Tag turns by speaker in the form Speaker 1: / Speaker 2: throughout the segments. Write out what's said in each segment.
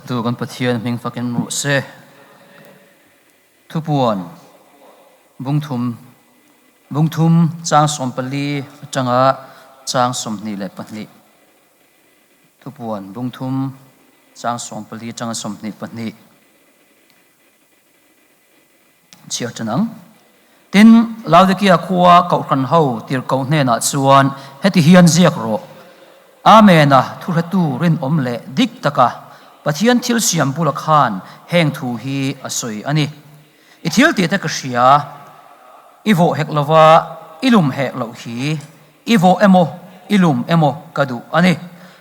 Speaker 1: Tu kan Pathian hming fakin rawh se. Thupuan bungthum bungthum chang 14 atanga chang 22. Thupuan bungthum chang 14 atanga 22. Chhiar ṭan ang. Tin, Laodikia khua Kohhran ho tirhkoh hnenah chuan heti hian ziak rawh, Amen-a thuhretu rinawm leh dik taka Pathian thil siam bula khan heng thu hi a sawi a ni. I thil tih te ka hria, i vawh hek lova i lum hek loh hi i vawh emaw i lum emaw ka duh a ni.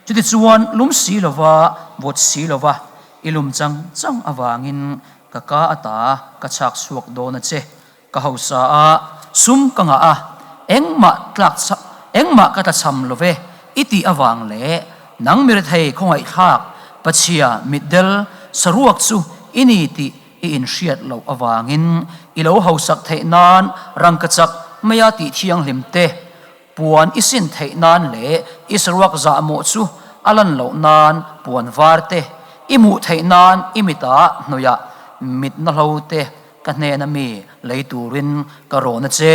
Speaker 1: Chutichuan lum si lova vawt si lova i lum chang chang avangin Ka ka ata ka chhak chhuak dawn a che. Ka hausa a, sum ka ngah a, engmah tlak engmah ka tlachham lo ve i tih avang leh nang mirethei khawngaihthlak pachhia mitdel saruak chu i ni tih i inhriat loh avangin i lo hausak theih nan rangkachak maia tih thianghlim te Puan i sin theih nan leh i saruak zahmawh chu a lan loh nan puan var te, i hmuh theih nan i mitah hnuaiah mitna hlo te ka hnena mi lei turin ka rawn a che.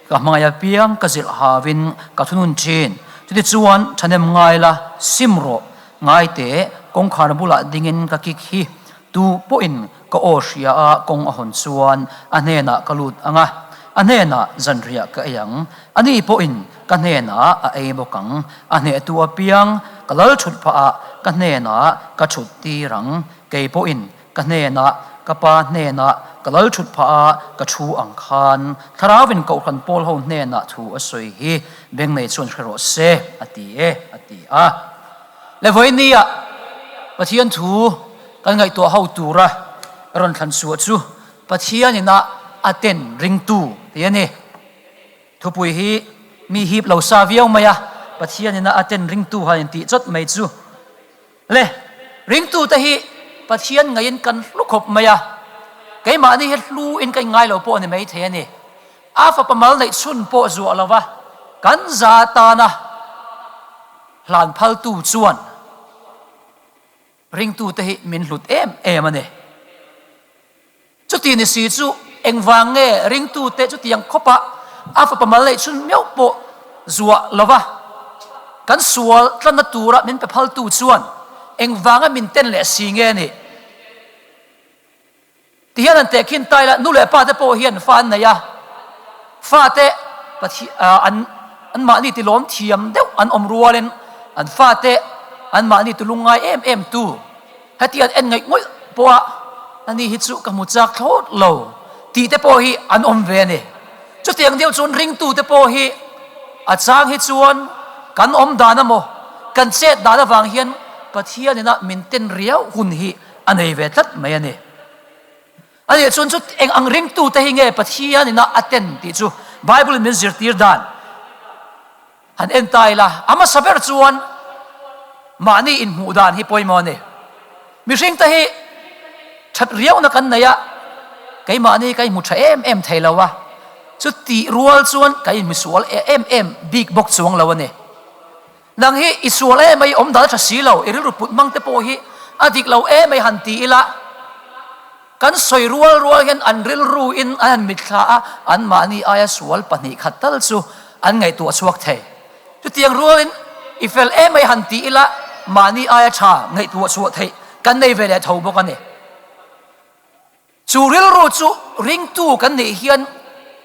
Speaker 1: Ka hmangaih apiang ka zilh hauin ka thunun thin. Chutichuan thahnem ngai la, sim rawh, ngai teh, kawngkhar bulah dingin ka kik hi Tu pawhin ka aw hria a kawng a hawn chuan a hnenah ka lut ang a, a hnenah zanriah ka ei ang. Ani pawhin ka hnenah a ei bawk ang. A hnehtu apiang ka lal thut phah ah ka hnenah ka thut tir ang. Kei pawhin ka hnenah ka pa hnenah ka lal thut phah a ka thu ang khan Thlarauin Kohhran pawl ho hnenah thu a sawi hi beng nei chuan hre rawh se, a ti e, a ti a. Le vawinia Pathian thu kan ngaihtuah ho tura rawn thlan chhuah chu Pathian ina a ten ringtu tih a ni. Thupui hi mi hip lo sa viau mai a, Pathian ina a ten ringtu han intih chawt mai chu. Le ringtu te hi Pathian ngaiin kan hlu khawp mai a, keimahni hi hlu in ka inngai lo pawh a ni maithei a ni. A fapa mal neih chhun pawh zuah lo va, kan za tana Hlan phaltu chuan ringtute hi min hlut em em a ni. Chuti ni si chu engvang nge ringtute chutiang khawpa a fapa mal neih chhun meuh pawh zuah lova kan sual tlanna tura min pe phaltu chuan engvanga min ten leh si nge ni? Ti hian an tehkhin ta ila, nu leh pa te pawh hian fa an nei a, fate an anmahni ti lawm thiam deuh an awm rualin an fate anmahni ti lungngai em em tu heti an en ngaih ngawih pawha ani hi chu ka hmu chak thlawt lo tih te pawh hi an awm ve a ni. Chutiang deuh chuan ringtu te pawh hi a chang hi chuan kan awm dan emaw kan chet dan avang hian Pathian ina min ten riau hun hi a nei ve tlat mai a ni. A nih chuan chu eng ang ringtute hi nge Pathian ina a ten tih chu Bible in min zirtir dan han en ta ila, a hmasa ber chuan mahni inhmuh dan hi pawimawh a ni. Mihringte hi that riauna kan nei a, keimahni ka inhmu tha em em thei lo a, chutih rual chuan ka inhmusual em em bik bawk chuang lo a ni. Nang hi i sual em mai, awm dal tha si lo, i rilru put hmang te pawh hi a dik lo em mai han ti ila, kan sawi rual rual hian an rilru in an han mitthla a, anmahni aia sual pahnih khat tal chu an ngaihtuah chhuak thei. Chutiang rualin i fel em mai han ti ila, mahni aia tha ngaihtuah chhuah theih kan nei ve leh tho bawk a ni. Chu rilru chu ringtu kan nih hian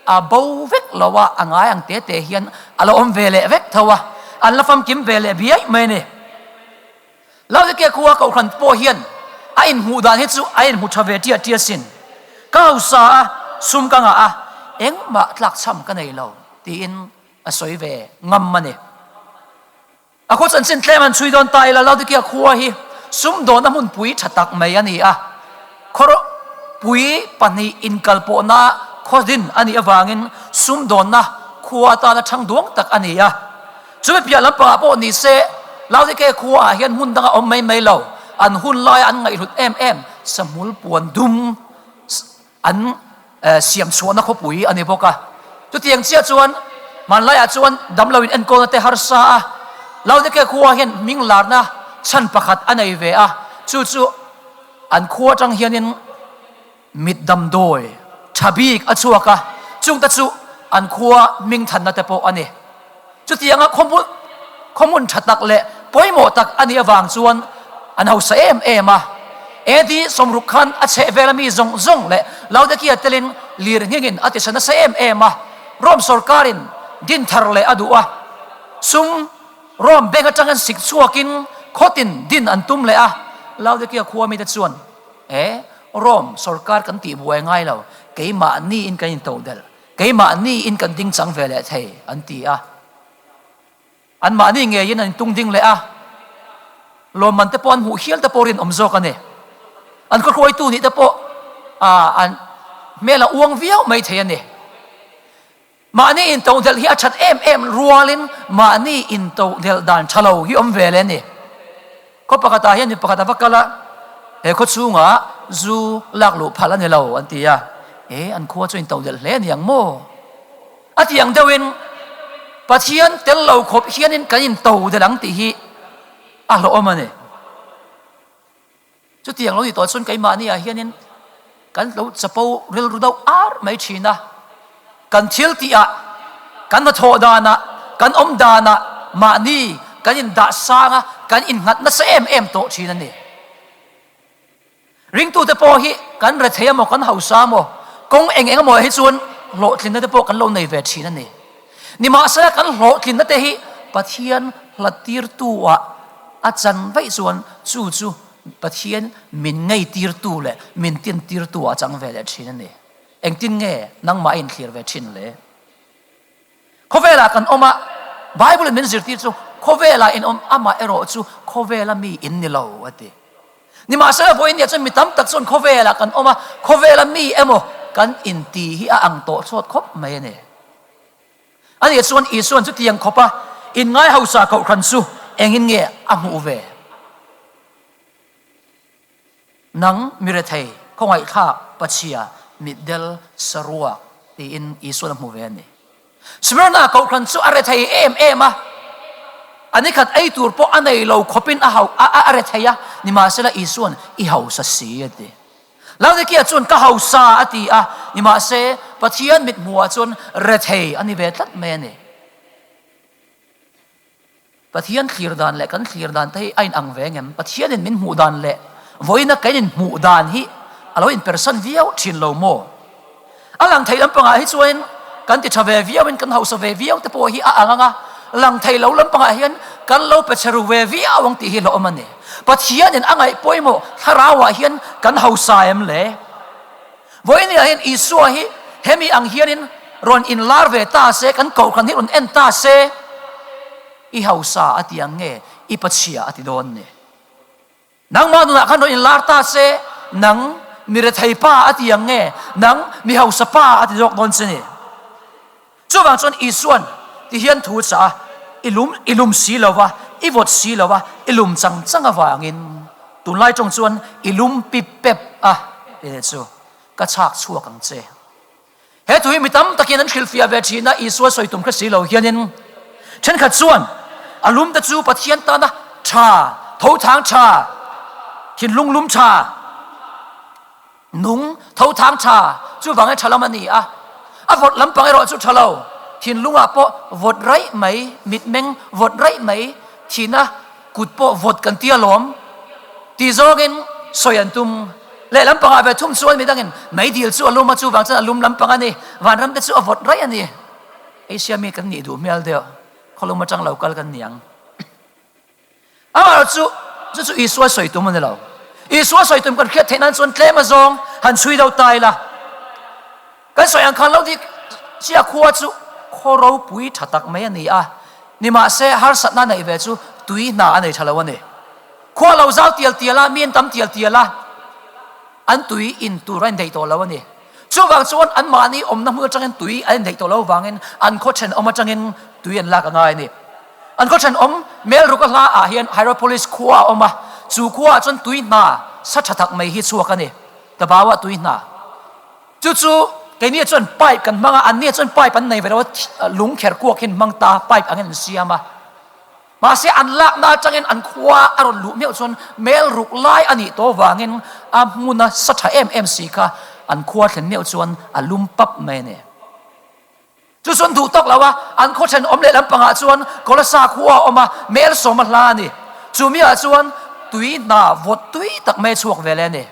Speaker 1: a bo vek lo a, a ngai ang te te hian a lo awm ve leh vek tho a, an la famkim ve leh biai mai a ni. Laodikea khua Kohhran pawh hian a inhmuh dan hi chu a inhmu tha ve tia tia sin. Ka hausa a, sum ka ngah a, engmah tlakchham ka nei lo tiin a sawi ve ngam a ni. A khaw chanchin tlem an chhui dawn ta ila, Laodikea khua hi sumdawnna hmunpui tha tak mai a ni a. Khaw pui pahnih inkalpawhna khaw din a nih avangin sumdawnna khua atana thang duang tak a ni a. Chumi piah lampangah pawh ni se, Laodikea khuaah hian hmun danga awm mai mai lo, an hun laia an ngaihhlut em em sahmul puan dum an siam chhuahna khawpui a ni bawk a. Chutiang chiah chuan hmanlaiah chuan damlo in enkawlna te harsa a, Laodikea khua hian hming larna chhan pakhat a nei ve a, chu chu. An khua atang hianin mit damdawi tha bik a chhuak a, chungte chu an khua hmingthanna te pawh a ni. Chutianga khawhmun khawhmun tha tak leh pawimawh tak a nih avang chuan an hausa em em a. AD 60 khan a chheh vela mi zawng zawng leh Laodikia telin lir nghingin a tisa nasa em em a, Rome sorkarin din thar leh a duh a, sum Rome bank atangin sik chhuakin khawtin din an tum leh a, Laodikia khua mite chuan, E, Rome sorkar kan tih buai ngai lo, keimahniin kan intodelh, keimahniin kan ding chang ve leh thei, an ti a. Anmahni ngeiin an intung ding leh a, lawmman te pawh an hmuh hial te pawh rinawm zawk a ni. An khawhruaitu nih te pawh an hmel a uang viau mai thei a ni. Mahni intodelh hi a that em em rualin mahni intodelh dan tha lo hi awm ve le a ni. Khaw pakhatah hian mi pakhat a va kal a, he khaw chhungah zu lak luh phal a ni lo an ti a, e an khua chu intodelh hle a ni ang maw? A ti ang deuhin Pathian tel lo khawp hianin kan intodelh ang tih hi a hlawhawm a ni. Chutiang lo ni tawh chuan keimahni ah hianin kan lo chapo rilru deuh ar mai thin a, kan thil tih ah, kan hnathawh dan ah, kan awm dan ah mahni kan indah sang a, kan innghat nasa em em tawh thin a ni. Ringtute pawh hi kan rethei emaw kan hausa emaw kawng eng eng emaw ah hi chuan hlawhtlinna te pawh kan lo nei ve thin a ni. Nimahsela kan hlawhtlinna te hi Pathian hlattirtu ah a chan vaih chuan chu chu Pathian min ngeitirtu leh min tintirtu ah a chang ve leh thin a ni. Engtin nge nangmah a inthlir ve thin le? Khawvelah kan awm a, Bible in min zirtir chu khawvelah in awm amah erawh chu khawvela mi in ni lo a ti. Nimahsela vawiin nia chuan mi tam tak chuan khawvelah kan awm a, khawvela mi emaw kan inti hi a ang tawh chhuat khawp mai a ni. Ani chuan Isua'n chutiang khawpa inngai hausa kohhran chu engin nge a hmuh ve? Nang mi rethei, khawngaihthlak, pachhia, mitdel, saruak tiin Isua'n a hmu ve a ni. Smyrna kohhran chu a rethei em em a, a nikhat ei tur pawh a nei lo khawpin a hau a rethei a, nimahsela Isua'n i hausa si a ti. Laodikia chuan ka hausa a ti a, nimahse Pathian mithmuhah chuan rethei a ni ve tlat mai a ni. Pathian thlir dan leh kan thlir dan te hi a inang ve ngem? Pathianin min hmuh dan leh vawiina kan inhmuh dan hi a lo inpersan viau thin lo maw? A lang thei lampangah hi chuan kan ti tha ve viauin kan hausa ve viau te pawh hi a ang ang a, lang thei lo lampangah hian kan lo pe chhe ru ve viau ang tih hi hlawhawm a ni. Pathianin a ngaih pawimawh thlarauah hian kan hausa em le? Vawiiniah hian Isua hi hemi ang hianin rawn inlar ve ta se, kan kohhran hi rawn en ta se, i hausa a ti ang nge, i pachhia a ti dawn ni? Nangmah nunah khan rawn inlar ta se, nang mi rethei pa a ti ang nge, nang mi hausa pa a ti zawk dawn che ni? Chuvang chuan Isua'n ti hian thu chah a, I lum, i lum si lo va, i vawt si lo va, i lum chang chang avangin, tunlai tawng chuan i lum pip pep a ti leh chu, ka chhak chhuak ang che. He thu hi mi tam takin an hrilhfiah ve thin a, Isua sawi tum hre si lo hianin thenkhat chuan a lum te chu Pathian tana tha, tho thang tha, thinlung lum tha, nung tho thang tha chuvangin tha lam a ni a, a vawt lampang erawh chu tha lo, thinlungah pawh vawt raih mai, mitmeng vawt raih mai, thihna Kut pawh vawt kan ti alawm ti zawngin sawi an tum. Lehlam pangah ve thum chuan midangin meidil chu a lum a, chuvang chuan a lum lampang a ni, vanram te chu a vawt raih a ni. Asia mi kan nih duh hmel deuh, khawlum atang lo kal kan ni ang. Amaherawhchu chu chu chu Isua sawi tum a ni lo. Isua sawi tum kan hriat theih nan chuan tlem azawng han chhui deuh ta ila. Kan sawi ang khan lo dik chiah khua chu khaw ropui tha tak mai a ni a, nimahse harsatna neih ve chu tui hna a nei tha lo a ni. Khua lo zau tial tial a, mi an tam tial tial a, an tui in tur a indaih tawh lo a ni. Chuvang chuan anmahni awmna hmun atangin tui an indaih tawh lo vangin an khaw thenawm atangin tui an lak a ngai a ni. An khaw thenawm Melruk-a hla ah hian Hierapolis khua a awm a, chu khua ah chuan tui hna sa tha tak mai hi chhuak a ni, Tabawa tui hna. Chu chu keini chuan pipe kan hmang a, anni chuan pipe an nei ve lo a, lung kher kuak hian hmang ta pipe angin an siam a. Mahse an lakna atangin an khua a rawn luh meuh chuan mel ruk lai a nih tawh vangin A hmuna sa tha em em si kha an khua thlen meuh chuan a lum pap mai a ni. Chu chuan duh tawk lo a, an khaw then awm leh lampangah chuan Kolosa khua a awm a, mel sawm a hla a ni. Chu miah chuan tui hna vawt tui tak mai a chhuak ve leh a ni.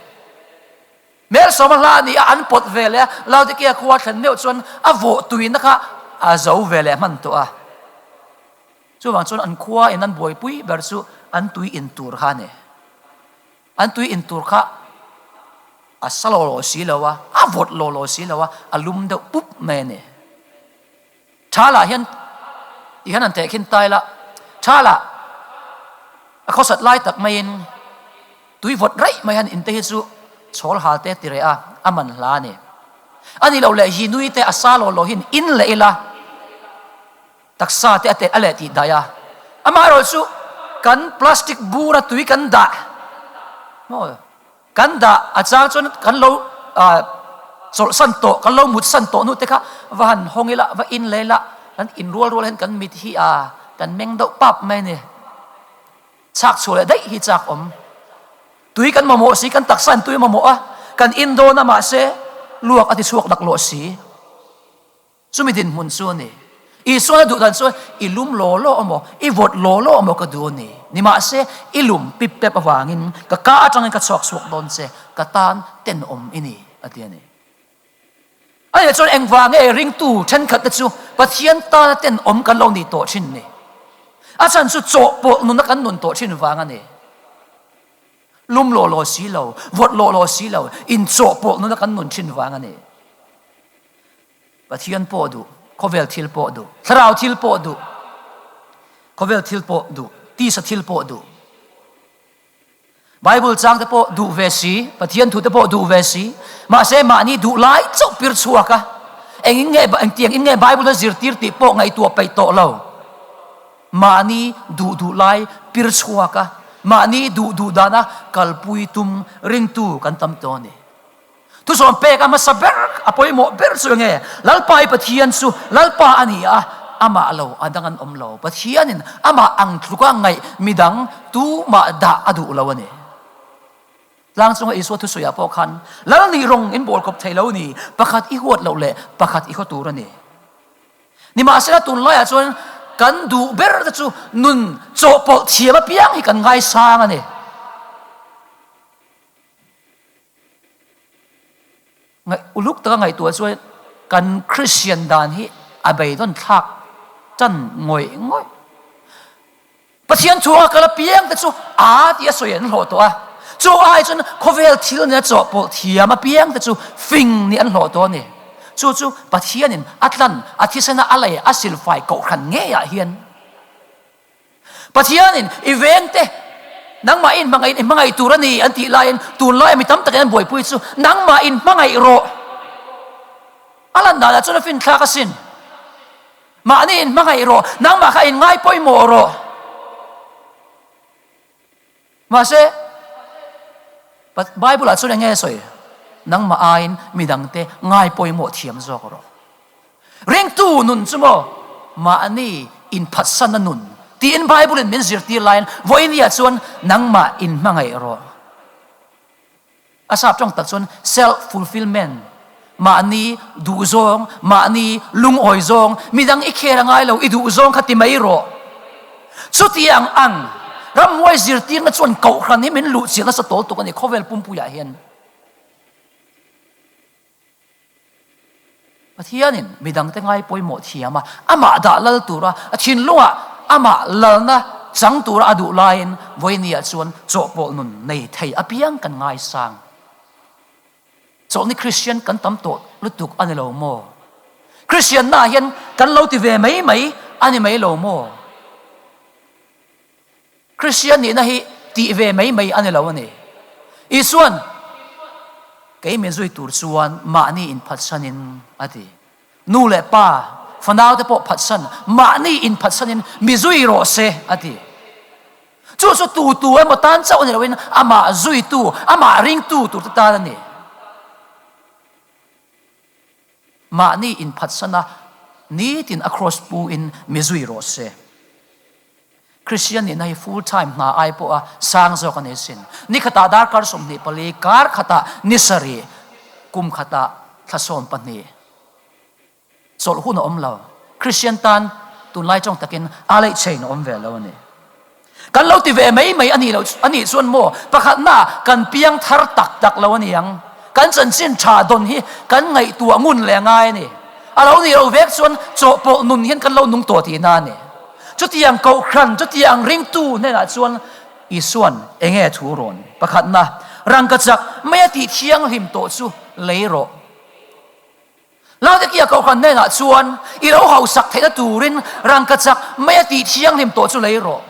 Speaker 1: Mel sawm a hla a ni a, an pawt ve leh a, Laodikea khua thlen meuh chuan a vawh tuina kha a zo ve leh hman tawh a. Chuvang chuan an khua in an buaipui ber chu an tui in tur kha a ni. An tui in tur kha a sa law law si lo a, a vawt law law si lo a, a lum deuh pup mai a ni. Thala hian ti hian an tehkhin ta ila, Thala a khawsat lai tak maiin tui vawt raih mai han in te hi chu chhawl hal te ti reh a, a man hla a ni. A nih loh leh hi nui te a sa law law hian in leh ila, Taksa te a telh a leh tih daih a, amaherawh chu kan plastic bura tui kan dah maw kan dah a chang chuan kan lo chawlhsan tawh kan lo mutsan tawh hnu te kha va han hawng ila va in leh ila kan in rual rual hian kan mit hi a kan meng deuh pap mai a ni. Chhak chhuah leh daih hi chak awm. Tui kan mamawh si kan taksa in tui a mamawh a kan in dawn a mahse luak a ti chhuak laklawh si. Chumi dinhmun chu a ni. Isuan a duh dan chuan i lum law law amaw, i vawt law law amaw ka duh a ni. Nimahse, i lum pip pep avangin ka ka atangin ka chhuak chhuak dawn che, ka tan tenawm i ni, a ti a ni. A nih chuan engvang nge ringtu thenkhat te chu Pathian tana tenawm kan lo nih tawh thin ni? A chhan chu chawhpawlh nuna kan nun tawh thin vang a ni. Lum law law si lo, vawt law law si lo, inchawhpawlh nuna kan nun thin vang a ni. Pathian pawh duh, khawvel thil pawh duh, thlarau thil pawh duh, khawvel thil pawh duh, tisa thil pawh duh. Bible chang te pawh duh ve si, Pathian thu te pawh duh ve si, mahse mahni duh lai chauh pir chhuak a, engin nge engtiang in nge Bible a zirtir tih pawh ngaihtuah peih tawh lo. Mahni duh duh lai pir chhuak a, mahni duh duh dana kalpui tum ringtu kan tam tawh a ni. Thusawm pek a hmasa ber, a pawimawh ber chu enge? Lalpa i Pathian chu Lalpa a ni a, amah lo a dang an awm lo. Pathianin amah ang tluka ngaih midang tumah dah a duh lo a ni. Tlang chunga Isua thusawiah pawh khan, Lal nih rawng in bawl kawp thei lo ni, pakhat i huat loh leh pakhat i haw tur a ni. Nimahsela tunlaiah chuan kan duh ber te chu nun chawhpawlh thiam apiang hi kan ngaisang a ni. Ngaih uluk taka ngaihtuah chuan kan Kristian dan hi a beidawn thlak tan ngawih ngawih. Pathian chhunga kal apiang te chu a ti a sawi an hlawh tawh a. Chu ai chuan khawvel thil nia chawhpawlh thiam apiang te chu fing nih an hlawh tawh a ni. Chu chu Pathianin a tlan, a thisena a lei a silfai kohhran ngeiah hian Pathianin i vengte nangmah in hmangaih i hmangaih tur a ni an tih laiin tunlaia mi tam takin an buaipui chu nangmah in hmangaih rawh. A lan danah chuan a finthlak asin. Mahni in hmangaih rawh, nangmah kha in ngai pawimawh rawh. Mahse, Bible-ah chuan eng nge sawi? Nangmah aiin midangte ngai pawimawh thiam zawk rawh. Ringtu nun chu maw mahni inphatsanna nun tiin Bible-in min zirtir laiin vawinia chuan nangmah inhmangaih rawh. A sap tawng tak chuan self-fulfillment, mahni duhzawng, mahni lungawi zawng, midang i khel a ngai lo, i duhzawng kha ti mai rawh. Chutiang ang ramhuai zirtirna chuan kohhran hi min luhchilh nasa tawl tuk a ni khawvel pumpuiah hian. Pathianin midangte ngai pawimawh thiam a, amah dah lal tura a thinlungah amah lalna chang tura a duh laiin vawinia chuan chawhpawlh nun nei thei apiang kan ngaisang. Chawlhni Kristian kan tam tawh lutuk a ni lo maw? Kristianna hian kan lo ti ve mai mai a ni mai lo maw? Kristian nihna hi tih ve mai mai a ni lo a ni. Isuan, Kei min zui tur chuan mahni inphatsanin a ti. Nu leh pa, fanaute pawh phatsan, mahni inphatsanin mi zui rawh se a ti. Chu chu tu tu emaw tan chauh a ni loin amah zuitu, amah ringtu turte tan a ni. Mahni inphatsana nitin a kraws pu in mi zui rawh se. Kristian nihna hi full time hna ai pawha sang zawk a ni asin. Ni khatah darkar 24, kar khatah ni sarih, kum khatah thla 12. Chawlh hun a awm lo. Kristian tan tunlai tawng takin a leih chain a awm ve lo a ni. Kan lo ti ve mai mai a nih loh a nih chuan maw pakhatna kan piang thar tak tak lo a ni ang. Kan chanchin tha dawn hi kan ngaihtuah ngun leh ngai a ni. A lo nih loh vek chuan chawhpawlh nun hian kan lo nung tawh tihna a ni. Chutiang kohhran, chutiang ringtu hnenah chuan Isua'n enge thu rawn? Pakhatna, rangkachak mai a tih thianghlim tawh chu lei rawh. Laodikia kohhran hnenah chuan i lo hausak theihna turin rangkachak mai a tih thianghlim tawh chu lei rawh.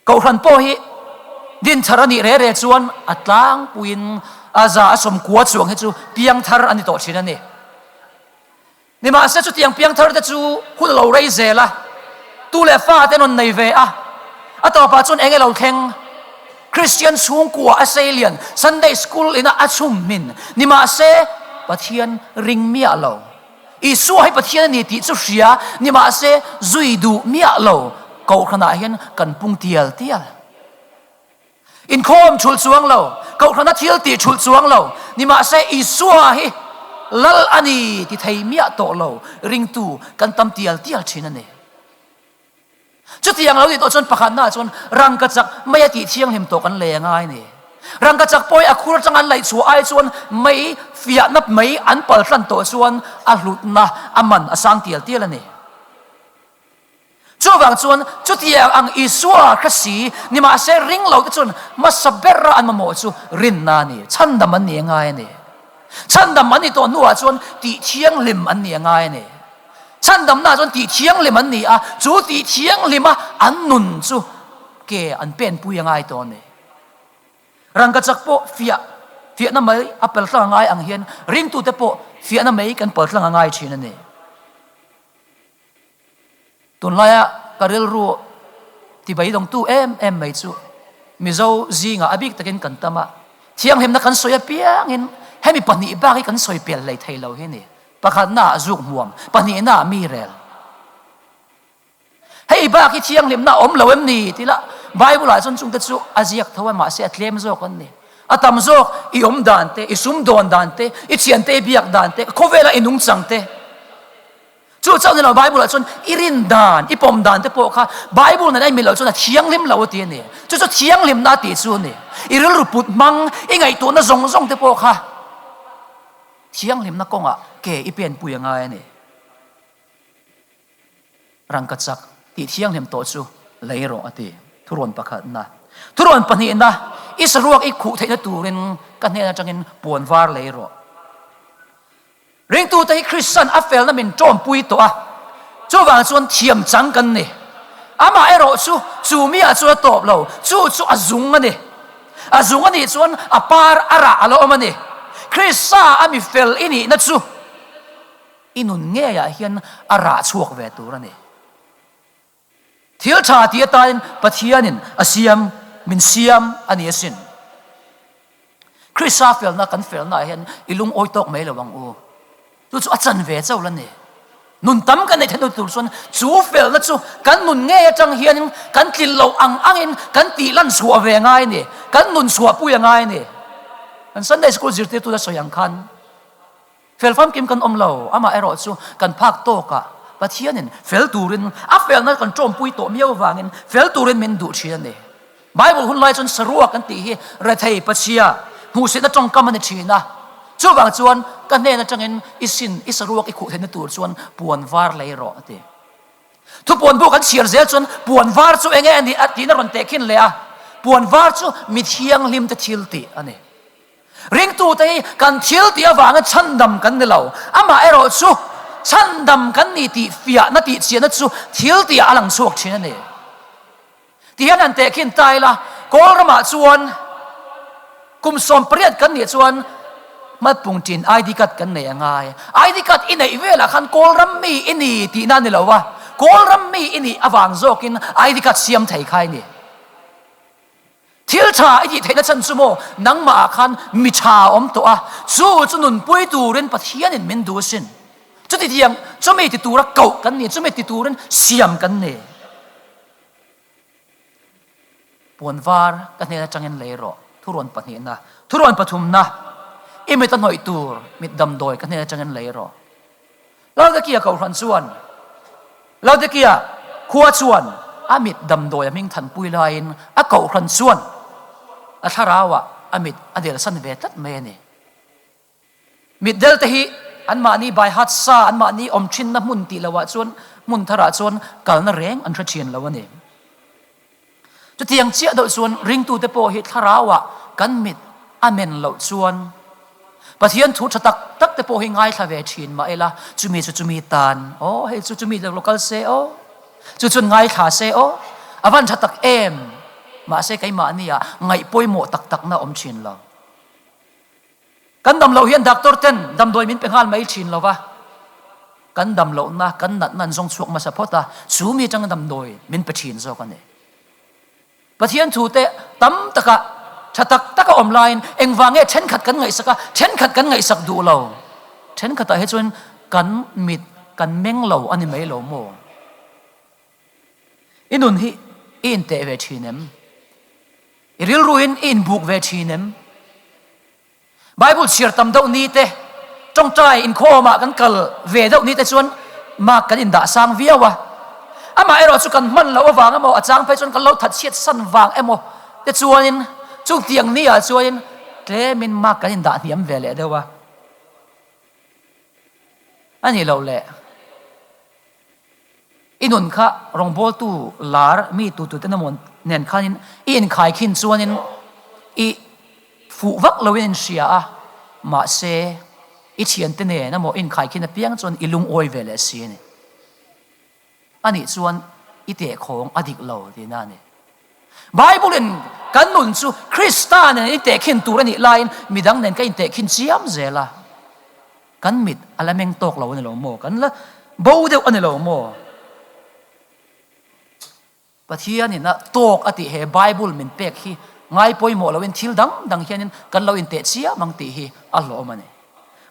Speaker 1: Kohhran pawh hi dinthar a nih re re chuan a tlangpuiin a za a 90 chuang hi chu piangthar a ni tawh thin a ni. Nimahse chutiang piangthar te chu hun a lo rei zel a, tu leh fa te rawn nei ve a, a tawpah chuan eng elo thleng? Kristian chhungkua a seilian Sunday School ina a chhum hmin nimahse Pathian ring miah lo. Isua hi Pathian a ni tih chu hria nimahse zui duh miah lo Kohhranah hian kan pung tial tial. Inkhawm chhulh chuang lo, Kohhrana thil tih chhulh chuang lo, nimahse Isua hi Lal a ni ti thei miah tawh lo ringtu kan tam tial tial thin a ni. Chutiang lo nih tawh chuan pakhatnaah chuan rangkachak mei a tih thianghlim tawh kan lei a ngai a ni. Rangkachak pawh hi a khur atanga an laih chhuah ai chuan mei fiahna mei an pal tlan tawh chuan a hlutna a man a sang tial tial a ni. Chuvang chuan chutiang ang Isua hre si nimahse ring lo te chuan hmasa bera an mamawh chu rinna a ni, chhandam an ni a ngai a ni. Chhandam an ni tawh hnuah chuan tih thianghlim an ni a ngai a ni. Chhandamna chuan tih thianghlim an ni a, chu tih thianghlima an nun chu ke an penpui a ngai tawh a ni. Rangkachak pawh fiah fiahna mai a paltlang a ngai ang hian ringtute pawh fiahna mai kan paltlang a ngai thin a ni. Tunlaia ka rilru tibeidawngtu em em mai chu Mizo zingah a bik takin kan tam a, thianghlimna kan sawi apiangin hemi pahnih bak hi kan sawi pel hlei thei lo hi a ni. Pakhatnaah zuk hmuam, pahnihnaah mi rel. Hei bak hi thianghlimna a awm lo em ni tih lah Bible-ah chuan chungte chu a ziak tho a, mahse a tlem zawk an ni. A tam zawk i awm dan te, i sumdawn dan te, i thiante i biak dan te, khawvela i nungchang te, Chu chauh ni lo Bible ah chuan i rin dan, i pawm dan te pawh kha Bible nen a inmil loh chuan a thianghlim lo a ti a ni. Chu chu thianghlimna a tih chu a ni. I rilru put hmang, i ngaihtuahna zawng zawng te pawh kha thianghlimna kawngah ke i penpui a ngai a ni. Rangkachak tih thianghlim tawh chu lei rawh a ti. Thurawn pakhatna. Thurawn pahnihna, i saruak i khuh theihna turin ka hnen atangin puan var lei rawh. Ringtute hi Kristian a felna min ṭawmpui tawh a, chuvang chuan thiam chang kan ni. Amah erawh chu, chu miah chu a tawp lo, chu chu a zung a ni. A zung a nih chuan a par a rah a la awm a ni. Krista a mi fel i nihna chu i nun ngeiah hian a rah chhuak ve tur a ni. Thil tha tih atan Pathianin a siam, min siam a ni asin. Krista felna kan felnaah hian i lungawi tawk mai lo ang u. Chu chu a chan ve chauh la ni. Nun tam kan neih theihna tur chuan chu felna chu kan nun ngei atang hianin kan tlil loh ang angin kan tih lan chhuah ve ngai a ni. Kan nun chhuahpui a ngai a ni. Kan Sunday School zirtirtu la sawi ang khan Fel famkim kan awm lo, amah erawh chu kan phak tawkah Pathianin fel turin a felna kan tawmpui tawh miau avangin fel turin min duh thin a ni. Bible hun lai chuan saruak kan tih hi rethei Pachhia hmuhsitna tawngkam a ni thin a, chuvang chuan ka hnen atangin i sin i saruak i khuh theihna tur chuan puan var lei rawh a ti. Thupuan bu kan chhiar zel chuan puan var chu enge a nih a tiin a rawn tehkhin leh a, puan var chu mi thianghlimte thil tih a ni. Ringtute hi kan thil tih avanga chhandam kan ni lo. Amah erawh chu chhandam kan ni tih fiahna tih chiahna chu thil tihah a lang chhuak thin a ni. Tihian han tehkhin ta ila, Kawl ramah chuan kum 18 kan nih chuan hmatpung tin ID card kan nei a ngai. ID card i neih velah khan Kawl ram mi i ni tihna a ni lo a, Kawl ram mi i nih avang zawkin ID card siam thei kha i ni. Thil tha i tih theihna chhan chu maw nangmah ah khan mi tha a awm tawh a, chu chu nunpui turin Pathianin min duh asin. Chuti tiang chumi ti tura koh kan ni, chumi ti turin siam kan ni. Puan var ka hnen atangin lei rawh, thurawn pahnihna, thurawn pathumna, i mit a hnawih tur mit damdawi ka hnen atangin lei rawh. Laodikia kohhran chuan, Laodikia khua chuan a mit damdawi a hming thanpui laiin a kohhran chuan a thlarauah a mit a delsan ve tlat mai a ni. Mitdel te hi anmahni baihat sa, anmahni awm thinna hmun tih loah chuan hmun tharah chuan kalna reng an hre thin lo a ni. Chutiang chiah deuh chuan ringtute pawh hi thlarauah kan mit a men loh chuan Pathian thu tha tak tak te pawh hi ngaithla ve thin mah ila chumi chu chumi tan aw hei chu chumi lo kal se aw chu chuan ngaithla se aw a van tha tak em mahse keimahnia ngaih pawimawh tak takna awm thin lo. Kan dam loh hian doctor ten damdawi min pe nghal mai thin lo va, kan dam lohna, kan natna an zawng chhuak hmasa phawt a, chu mi atanga damdawi min pe thin zawk a ni. Pathian thu te tam taka tha tak taka awm laiin engvang nge thenkhat kan ngaihsak a, thenkhat kan ngaihsak duh lo. Thenkhatah hi chuan kan mit kan meng lo a ni mai lo maw? I nun hi i inteh ve thin em? I rilruin i inbuk ve thin em? Bible chhiar tam deuh ni te, tawngtai inkhawmah kan kal ve deuh ni te chuan mark kan indah sang viau a. Amah erawh chu kan hman loh avang emaw, a chang phei chuan kan lo thatchhiat san vang emaw te chuanin chutiang ni ah chuanin tlemin mark kan indah hniam ve leh deuh a. A nih loh leh. I nun kha rawngbawltu lar mi tutute emaw nen khanin i inkhaikhin chuanin i fuh vak loin in hria a, mahse i thiante nen emaw i inkhaikhin apiang chuan i lungawi ve leh si a ni. Anih chuan i tehkhawng a dik lo tihna a ni. Bible-in kan nun chu Krista nen i tehkhin tur a nih laiin midang nen ka intehkhin chiam zel a. Kan mit a la meng tawk lo a ni lo maw? Kan la bo deuh a ni lo maw? Pathianin a tawk a tih he Bible min pek hi ngai pawimawh loin thil dang dang hianin kan lo inteh chiam ang tih hi a hlawm a ni.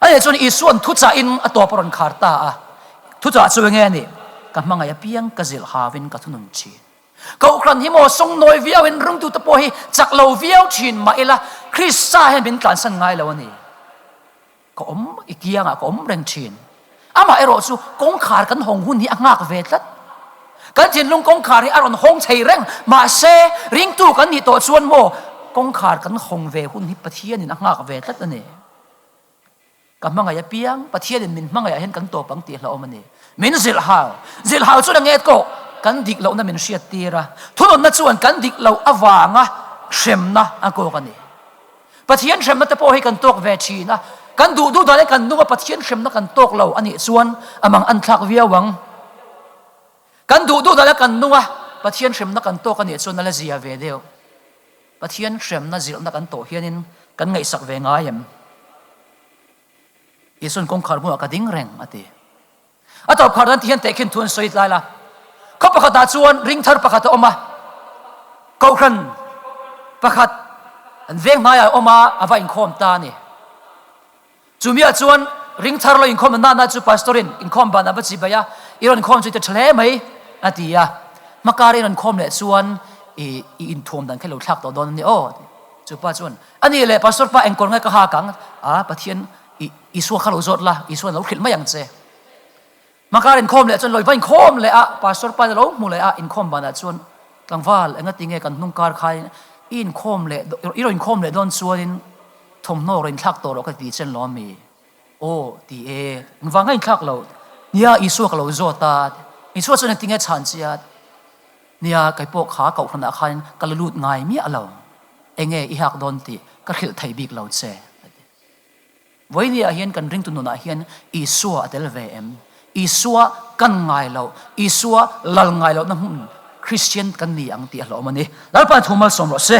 Speaker 1: A nih chuan Isua'n thuchahin a tawp a rawn khar ta a. Thuchah chu enge a nih? Ka hmangaih apiang ka zilh hauin ka thunun thin. Kohhran hi maw sawngnawi viauin ringtute pawh hi chak lo viau thin mah ila Krista hian min tlansan ngai lo a ni. Ka awm i kiangah ka awm reng thin. Amah erawh chu kawngkhar kan hawng hun hi a nghak ve tlat. Kan thinlung kawngkhar hi a rawn hawng thei reng. Mahse, ringtu kan nih tawh chuan maw kawngkhar kan hawng ve hun hi Pathianin a nghak ve tlat a ni. Ka hmangaih apiang, Pathianin min hmangaih ah hian kan tawp ang tih hlauhawm a ni. Min zilh hau. Zilh hau chuan a nget kawh. Kan dik lohna min hriat tir a. Thununna chuan kan dik loh avanga hremna a kawk a ni. Pathian hremna te pawh hi kan tawk ve thin a, kan duh duh dan in kan nung a, Pathian hremna kan tawk lo a nih chuan a mang an thlak viau ang. Kan duh duh dan a kan nung a, Pathian hremna kan tawk a nih chuan a la zia ve deuh. Pathian hremna zilhna kan tawh hianin kan ngaihsak ve ngai em? Isuan kawngkhar hmuhah ka ding reng a ti. A tawp khar dan ti hian tehkhin thu an sawi tlai la. Khaw pakhatah chuan ring thar pakhat a awm a, kohhran pakhat an veng hmaiah a awm a, a va inkhawm ta a ni. Chumiah chuan ring thar lo inkhawm na nana chu pastorin inkhawm ban a va chibai a, i rawn khawm chu i ti tha hle mai a ti a. Hmakar i rawn khawm leh chuan i i inthuam dan kha i lo thlak tawh dawn a ni aw a ti. Chupa chuan, A nih leh pastor pa engkawl nge ka hak ang? A, Pathian i Isua kha lo zawt la, Isua'n lo hrilh mai ang che. Hmakar inkhawm leh chuan Lawiva inkhawm leh a, pastor pa in a lo hmu leh a, inkhawm banah chuan tlangval engati nge kan hnung kar khain i inkhawm leh i rawn inkhawm leh dawn chuanin thawmhnaw rawn inthlak tawh rawh ka ti chen lawm mi? Aw ti e, engvang a inthlak lo? Nia, Isua ka lo zawt a, Isua chuan engti nge chhan che a? Nia, kei pawh kha kohhranah khan ka la lut ngai miah lo, enge i hak dawn tih ka hrilh thei bik lo che, a ti. Vawinia hian kan ringtu nunah hian Isua a tel ve em? Isua kan ngai loh, Isua lal ngai lohna hmun Kristian kan ni ang tih a hlawm a ni. Lalpa thu malsawm rawh se.